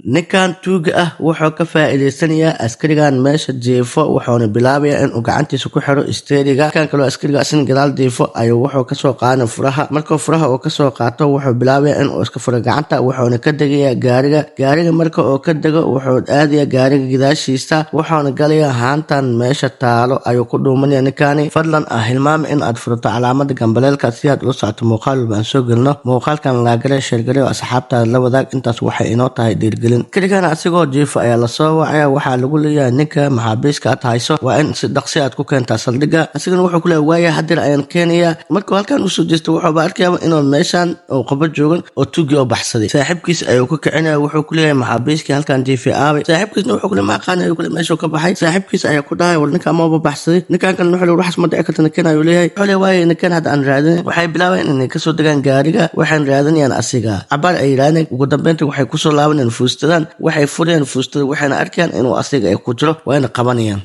Ninkan tuuga ah wuxuu ka faa'iidaysanayaa askarigan meesha jiifo, wuxuuna bilaabayaa inuu gacantiisa ku xiro isteeriga. Kan kaloo askariga asina gadaal jiifo ayuu wuxuu kasoo qaadanaya furaha. Markuu furaha uu kasoo qaato, wuxuu bilaabayaa inuu iska furo gacanta, wuxuuna ka degayaa gaariga. Gaariga marka uu ka dego, wuxuu aadayaa gaariga gadaashiisa, wuxuuna galayaa haantan meesha taalo ayuu ku dhuumanaya ninkani. Fadlan ah hilmaama in aad furato calaamada gambaleelka si aad ula socoto muuqaal walba aan soo gelino. Muuqaalkan like garee, share garee oo asxaabtaada la wadaag. Intaas waxay inoo tahay dhiirgelin. Askarigan asigoo jiifo ayaa lasoo wacaya. Waxaa lagu leeyahay, ninka maxaabiiska aad hayso waa in si dhaqsi aad ku keentaa saldhigga. Asigana wuxuu ku leeyahay, waaya, hadeer ayaan keenayaa. Markuu halkan usoo jeesto, wuxuuba arkayaa inuu meeshan uu qabo joogan oo tuugii oo baxsaday. Saaxiibkiis ayuu ku kicinaya, wuxuu ku leeyahay, maxaabiiskii halkan jiifay aabay? Saaxiibkiisna wuxuu ku leeyahay, ma aqaan ayuu ku leeyahay, meeshuu ka baxay. Saaxiibkiis ayaa ku dhahay, war ninka amaba baxsaday. Ninkan kalena wuxuu leeyahay, waxaas ma dhici karta, ninkan ayuu leeyahay. Wuxuu leeyahay, waaya, ninkan hadda aan raadin. Waxay bilaabeen inay kasoo degaan gaariga, waxaan raadinayaan asiga. Cabaar ay raadinayaan, ugu dambeyntii waxay kusoo laabanayaan fuustadan. Waxay furayaan fuustada, waxayna arkayaan inuu asiga ay ku jiro, wayna qabanayaan.